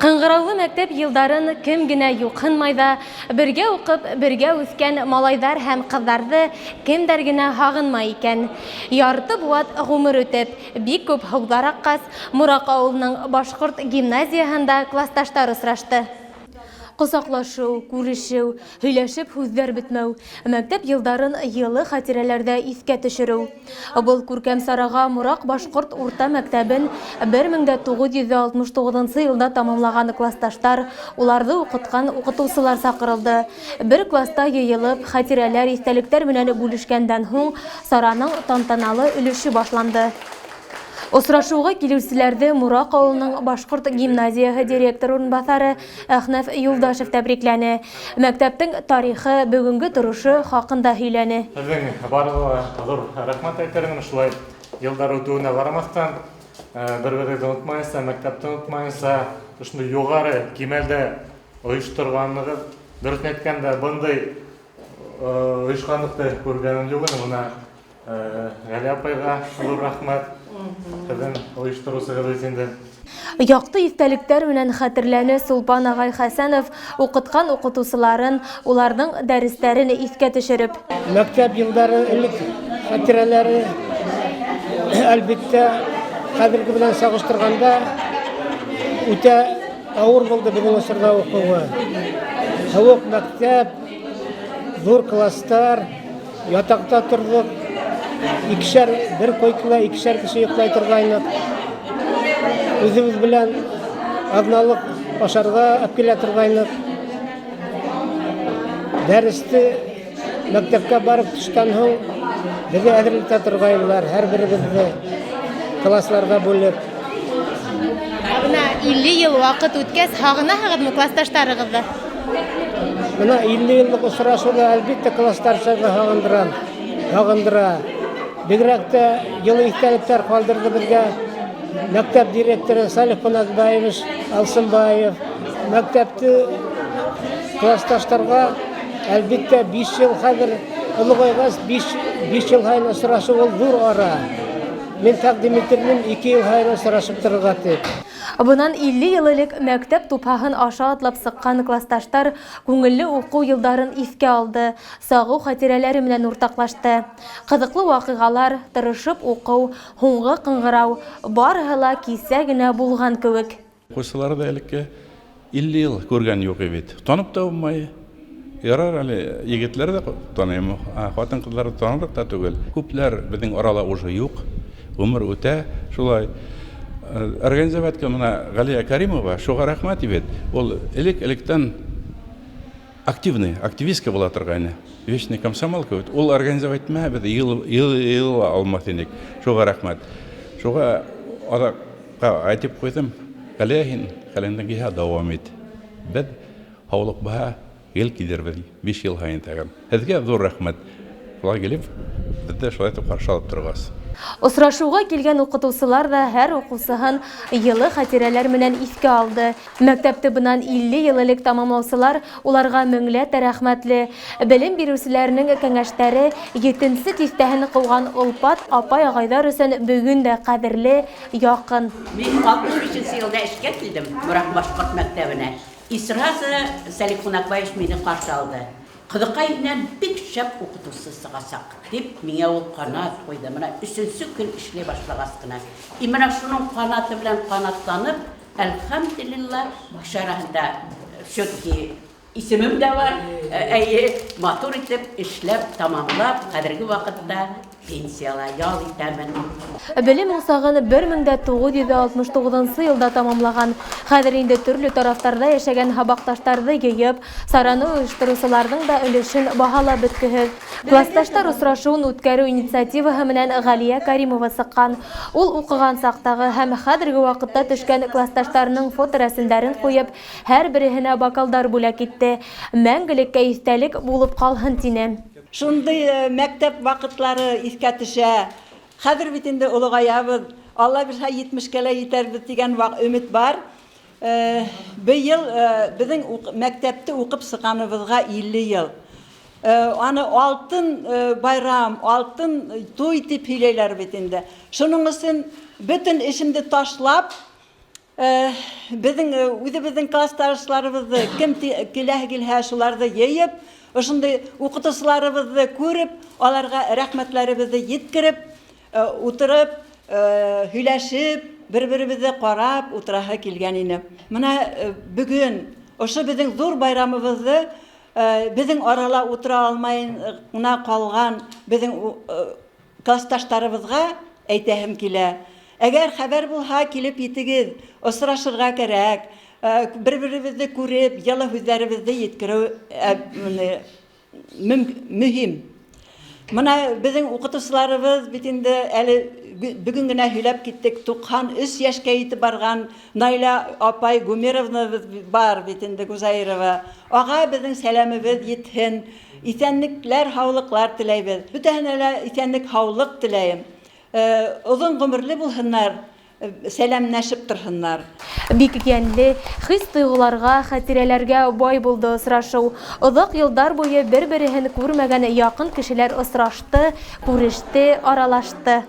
Кыңгыраулы мәктәп елдарын кем генә юкһынмай да, бергә укып, бергә үҫкән малайҙар һәм ҡыҙҙарҙы кемдәр генә һағынмай икән? Ярты быуат ғүмер үтеп, бик күп һыуҙар аҡҡас, Мораҡ авылының башҡорт гимназияһында классташтар осрашты. Ҡосаҡлашыу, күрешеү, һөйләшеп һүҙҙәр бөтмәү, мәктәп йылдарын йылы хатирәләрҙә иҫкә төшөрөү. Был күркәм сараға Мораҡ башҡорт урта мәктәбен 1969 нсы йылда тамамлаған классташтар, уларҙы уҡытҡан уҡытыусылар саҡырылды. Бер класста йыйылып, хатирәләр, иҫтәлектәр менән бүлешкәндән һуң, сараның тантаналы өлөшө башланды. Осрашыуға килеүселәрҙе Мораҡ ауылының башҡорт гимназияһы директор урынбаҫары Әхнәф Юлдашев тәбрикләне. Мәктәптең тарихы, бөгөнгө торошо хаҡында һөйләне. Һеҙҙең барығыҙға ла ҙур рәхмәт әйтер инем, шулай йылдар үтеүенә ҡарамаҫтан, бер-берегеҙҙе онотмайынса, мәктәпте онотмайынса, ошондай юғары кимәлдә ойошторғанығыҙ. Дөрөҫөн әйткәндә, бындай ойошҡанлыҡты күргәнем юҡ ине. Бына Ғәли апайға ҙур рәхмәт. Һеҙҙең ойоштороусығыҙ бит инде. Яҡты иҫтәлектәр менән хәтерләне Сулпан ағай Хәсәнов уҡытҡан уҡытыусыларын, уларҙың дәрестәрен иҫкә төшөрөп. Мәктәп елдары элек хатирәләре, әлбиттә, хәзерге белән сагыштырганда үтә авыр булды безнең осорда укуы. Һыуык мәктәп, зур класстар, Ятакта тордык. Икешәр, бер койкада икешәр кеше йоклай торгайнык. Үзебез белән аҙналык ашарга алып килә торгайнык. Дәресте мәктәпкә барып төшкән һуң безне әзерләтә торгайнылар, һәрберебезне классларга бүлеп. Ә бына 50 ел ваҡыт үткәс, һағынаһығыҙмы классташтарығыҙҙы? Бына 50 еллык осрашыуҙа, әлбиттә, классташларҙы һағындырам, һағындыра. Бигерәк тә йылы иҫтәлектәр ҡалдырҙы беҙгә мәктәп директоры Салих Ҡунаҡбаевич Алсынбаев. Мәктәпте классташтарға, әлбиттә, 5 ел хәҙер олоғайғас, 5, 5 ел һайын осрашыу ул ҙур ара. Мин тәҡдим итер инем, 2 ел һайын осрашып торорға дип. Бынан 50 ел элек мәктәп тупһаһын аша атлап сыҡҡан классташтар күңелле уҡыу йылдарын иҫкә алды, сағыу хатирәләре менән уртаҡлашты. Ҡыҙыҡлы ваҡиғалар, тырышып уҡыу, һуңғы ҡыңғырау, барыһы ла кисә генә булған кеүек. Укучылары да элекке 50 ел күргән юк бит. Танып та булмай. Ярар әле егетләр дә таныйм, ә хатын-кызларны танырлык та түгел. Күпләр безнең арала уже юк. Гомер үтә шулай. Организовать иткән менә Галия Каримова, шуга рәхмәт бит. Ул элек-электән активный, активистка була торгайны. Вечный комсомолка бит. Ул организовать итмәһә, без ел алмас инек. Шуга рәхмәт. Шуга азак әйтеп куйдым, Галия, һин хәлеңдән килһә дәвам ит. Беҙ һаулыҡ баһа гел килербеҙ, 5 ел һайын тәгәм. Һеҙгә ҙур рәхмәт. Шулай килеп, беҙҙе шулай итеп ҡаршы алып торғас. Осрашыуға килгән укытыусылар да һәр укучыһын йылы хатирәләр менән иҫкә алды. Мәктәпте бынан 50 ел элек тамамлаусылар уларга меңләтә рәхмәтле. Белем биреүселәренең кәңәштәре етенсе тиҫтәһен ҡыуған олпат апай-ағайҙар өсөн бөгөн дә ҡәҙерле, якын. Мин 65 нче елда эшкә килдем Морак башкорт мәктәбенә. И сразу Сәлих Кунакбаевич мине каршы алды. Кызыкай миннән бик шәп укытучы чыгачак, дип, миңа ул канат куйды. Менә өченче көн эшли башлагач кына. И менә шуның канаты белән канатланып, әлхәмделилла, кеше арасында все-таки исемем дә бар. Әйе, матур итеп эшләп, тәмамлап, хәзерге вакытта пенсияла ял итәмен. Белем усагын 1969 елда тамамлаган, хәзер инде төрле тарафтарда яшәгән һабакташтарҙы йыйып, сараны ойоштороусыларҙың да өлөшөн баһалап бөткөһөҙ. Классташтар осрашыуын үткәреү инициативаһы менән Ғәлиә Каримова сыҡҡан. Ул уҡыған саҡтағы һәм хәҙерге ваҡытта төшкән классташтарының фоторәсемдәрен ҡуйып, һәр береһенә бокалдар бүләк итте. Мәңгелеккә иҫтәлек булып ҡалһын тине. Шундый мәктәп ваҡытлары иҫкә төшә. Хәҙер бит инде олоғаябыҙ. Алла бирһә, 70-кә лә етәрбеҙ тигән өмөт бар. Быйыл беҙҙең мәктәпте уҡып сыҡҡаныбыҙға 50 йыл. Аны алтын байрам, алтын туй тип һөйләйләр бит инде. Шуның өсөн бөтөн эшемде ташлап, Беҙҙең үҙебеҙҙең классташларыбыҙҙы кем киләһе килһә, шуларҙы йыйып, ошондай уҡытыусыларыбыҙҙы күреп, аларға рәхмәтләребеҙҙе еткереп, утырып, һөйләшеп, бер-беребеҙҙе ҡарап утыраһы килгән ине. Мына бөгөн ошо беҙҙең ҙур байрамыбыҙҙы беҙҙең арала утыра алмай ғына ҡалған беҙҙең классташтарыбыҙға әйтәһем килә. Әгәр хәбәр булһа, килеп етегеҙ, осрашырға кәрәк, бер-беребеҙҙе күреп, йылы һүҙҙәребеҙҙе еткереү мөһим. Мына беҙҙең уҡытыусыларыбыҙ бит инде әле бөгөн генә һөйләп киттек, 93 йәшкә етеп барған Наилә апай Гумеровнабыҙ бар бит инде, Гузаирова. Аға беҙҙең сәләмебеҙ етһен, иҫәнлекләр, һаулыҡлар теләйбеҙ. Бөтәһенә лә иҫәнлек, һаулыҡ теләйем. Оҙон ғүмерле булһыннар, сәләмләшеп торһоннар. Бик йәнле, хис-тойғоларға, хәтирәләргә бай булды осрашыу. Оҙаҡ йылдар буйы бер-береһен күрмәгән яҡын кешеләр осрашты, күреште, аралашты.